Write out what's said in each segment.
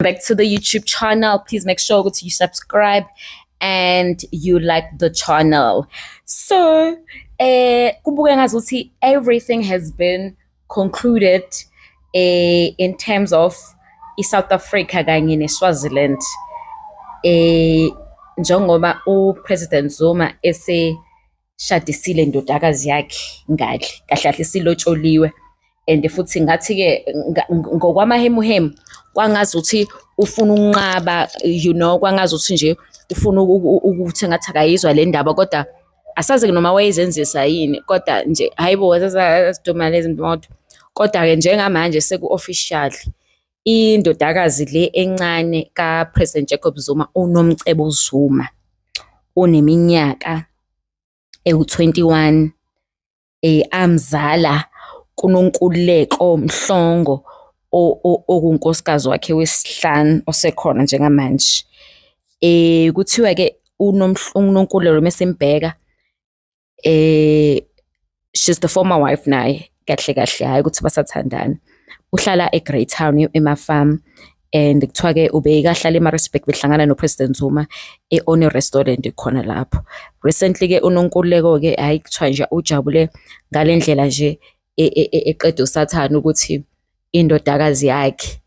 Back to the YouTube channel. Please make sure ukuthi you subscribe and you like the channel. So, kubuke ngazuthi everything has been concluded in terms of iSouth Africa kanye neSwaziland. Njengoba uPresident Zuma eseshadisile indodakazi yakhe ngale, kahle kahle isilotsholiwe and futhi ngathi-ke ngokwamahemuhemu kwangazuthi ufuna ukunqaba, kwangazuthi nje ufuna ukuthi engathi akayizwa le ndaba, kodwa asazi-ke noma wayezenzisa yini, kodwa nje hhayi bo, zaziduma lezi moto. Kodwa-ke njengamanje seku-official, indodakazi le encane ka-President Jacob Zuma, uNomcebo Zuma, oneminyaka ewu-21, amzala kuNonkululeko Mhlongo, okuwunkosikazi wakhe wesihlanu osekhona njengamanje. Kuthiwa-ke uNonkululeko mesimbheka, she's the former wife naye kahle kahle, hhayi ukuthi basathandana. Uhlala e-Greytown emafamu and kuthiwa-ke ubekahlala e-Maritzburg behlangana no-President Zuma e-Oni Restaurant khona lapho. Recently-ke uNonkululeko-ke hhayi, kuthiwa nje ujabule ngale ndlela nje eqeda usathane ukuthi indodakazi yakhe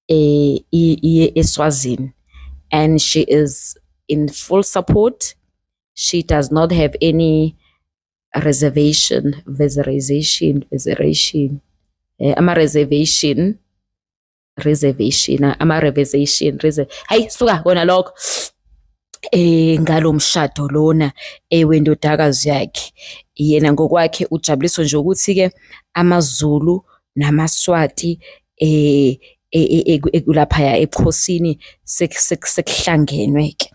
iye eSwazini and she is in full support. She does not have any reservation, reservation, reservation, ama-reservation, reservation, ama-reservation, hayi suka kona lokho ngalo mshado lona wendodakazi yakhe. Yena ngokwakhe ujabuliswa nje ukuthi-ke amaZulu namaSwati laphaya ebukhosini sekuhlangenwe-ke.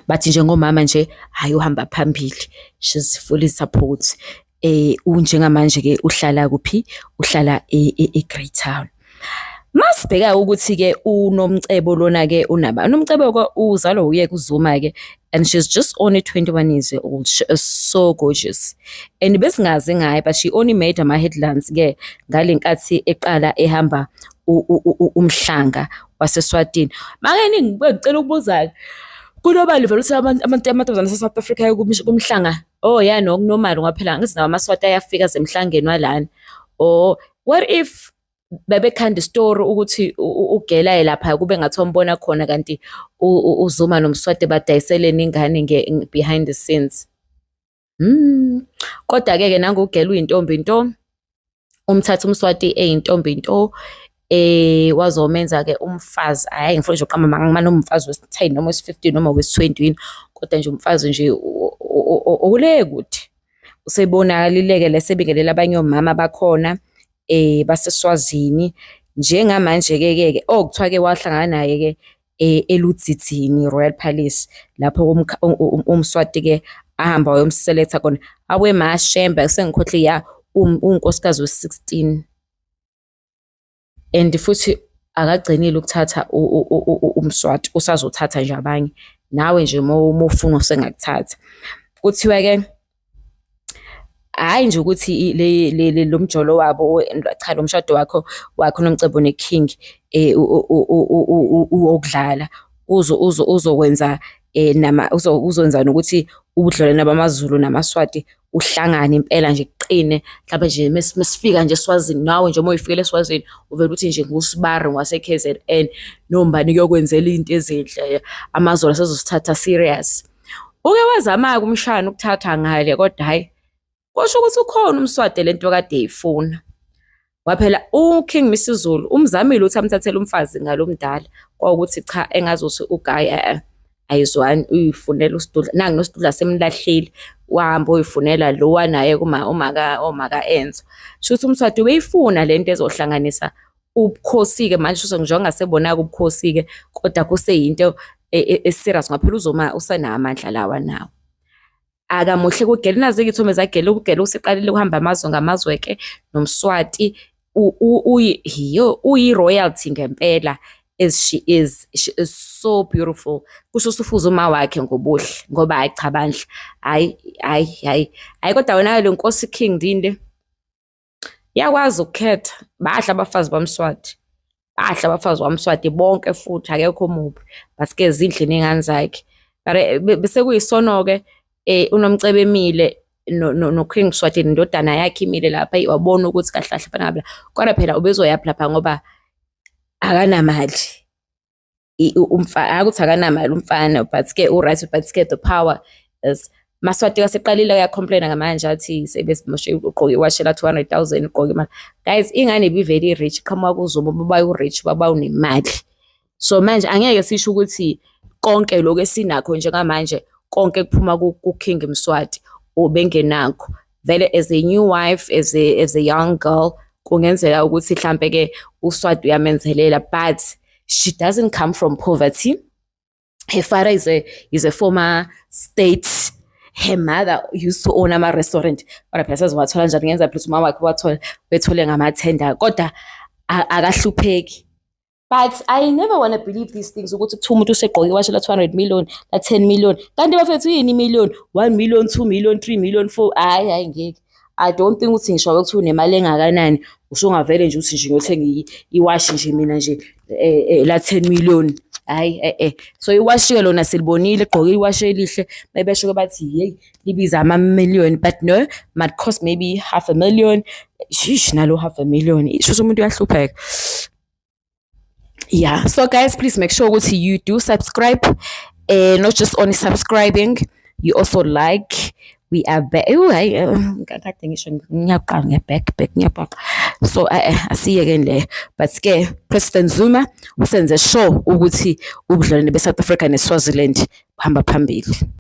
Bathi njengomama nje, hhayi, uhamba phambili, she's fully support. Njengamanje-ke uhlala kuphi? Uhlala e-Greytown. Masibheka ukuthi-ke uNomcebo lona-ke unaba, uNomcebo-ke uzalwa uyeke uZuma-ke and she's just only 21 years old. She is so gorgeous. And besingazi ngaye, but she only made ama-headlines-ke ngale nkathi eqala ehamba umhlanga waseSwatini. Make ngicela ukubuza-ke, kunobani vele ukuthi abantu amantombazane ase-South Africa aye kumhlanga? Oh ya, no, ku-normal ngoba phela angithi nawo amaSwati ayafika aze emhlangeni walana. Or what if bebekhanda isitori ukuthi ugela aye lapha kube ngathi wambona khona, kanti uZuma noMswati badayiselene ingane behind the scenes? Kodwa-ke ke nangu ugela uyintombi nto, umthatha uMswati eyintombi nto, wazomenza-ke umfazi. Hhayi, ngifuna nje ukuqamba amanga, noma umfazi wesi-10 noma wesi-15 noma wesi-20 yini, kodwa nje umfazi nje ole kude. Usebonakalile-ke la sebingelela abanye omama bakhona baseSwazini. Njengamanje-ke ke ke oh, kuthiwa-ke wahlangana naye-ke eLudzidzini Royal Palace, lapho uMswati-ke ahamba wayomseletha khona. Awe MaShembe, sengikhohliwe, ya, unkosikazi wesi-16 and futhi akagcinile ukuthatha uMswati, usazothatha nje abanye. Nawe nje uma ufuna usengakuthatha. Kuthiwa-ke hhayi nje ukuthi le lo mjolo wabo, cha, lo mshado wakho wakhe uNomcebo ne-King owokudlala, uzokwenza nama uzokwenza nokuthi ubudlelwane bamaZulu namaSwati uhlangane impela nje, kuqine. Mhlampe nje mesifika nje eSwazini, nawe nje uma uyifikela eSwazini uvele uthi nje ngusibari ngwase-KZN, nombani kuyokwenzela iy'nto ezinhle, amaZulu asezosithatha serious. Uke wazama-ke umshana ukuthatha ngale, kodwa hhayi, kusho ukuthi ukhona uMswati lento kade eyifuna. Ngoba phela uKing Misuzulu umzamile ukuthi amthathele umfazi ngalo omdala, kwawukuthi cha, engazuthi uGuy ayizwani, uyifunela uSidudla. Nangu noSidudla semlahlile, wahamba oyifunela lo wanaye omaka Enzo. Shuthi uMswati ubeyifuna lento ezohlanganisa ubukhosi-ke manje, shuthi njengoba ngasebona-ke ubukhosi-ke, kodwa kuseyinto e-serious ngoba phela uZuma usenawo amandla lawa nawo. Akamuhle kugela, nazi-ke iy'thombe zagela, ukugela useqalile ukuhamba amazwe ngamazwe-ke noMswati. Uyi-royalty ngempela as she is. She is so beautiful. Kusho usufuze uma wakhe ngobuhle, ngoba hhayi cha bandla, hhayi hhayi hhayi hhayi, kodwa wena le Nkosi King Ndini le iyakwazi ukukhetha, bahle abafazi baMswati. Bahle abafazi kwaMswati bonke futhi akekho omubi, but-ke zinhle ney'ngane zakhe. But bese kuyisono-ke uNomcebo emile no-King Mswati nendodana yakhe imile lapha, eyi wabona ukuthi kahle kahle fana ngabe, kodwa phela ubezoyaphi lapha ngoba akanamali. Hhayi ukuthi akanamali umfana, but-ke u-right, but-ke the power is Maswati kaseqalile uya-complain-a manje athi sebesimoshe ugqoke iwashi la 200,000 ugqoke imali. Guys, ingane ibivele i-rich, iqhamuka kuZuma, ubaba u-rich, ubaba unemali. So manje angeke sisho ukuthi konke lokhu esinakho njengamanje konke kuphuma ku-King Mswati ubengenakho. Vele as a new wife, as a young girl, kungenzeka ukuthi mhlampe-ke uSwati uyamenzelela, but she doesn't come from poverty. Her father is a former state. Her mother used to own ama-restaurant. Kodwa phela sezowathola kanjani, kungenzeka phela ukuthi umama wakhe wathola wethole ngamathenda, kodwa akahlupheki. But I never wanna believe these things ukuthi kuthiwa umuntu usegqoke iwashi la 200 million, la 10 million. Kanti bafethu yini million? 1 million, 2 million, 3 million, 4, hhayi hhayi ngeke. I don't think ukuthi ngisho kuthiwa unemali engakanani, usungavele nje uthi nje ngiyothenga iwashi nje mina nje la 10 million. Hhayi eh. So iwashi-ke lona silibonile, egqoke iwashi elihle, mebesho-ke bathi hheyi libiza ama-million, but no, might cost maybe half a million. Shish, nalo half a million, shuthi umuntu uyahlupheka. Yeah, so guys, please make sure ukuthi you do subscribe, not just only subscribing, you also like. We are back. Hayi, kade ngisho ngiyaqala nge-back back ngiyabhaqa. So asiyeke le. But ke President Zuma usenze sure ukuthi ubudlelwane be-South Africa ne-Swaziland buhamba phambili.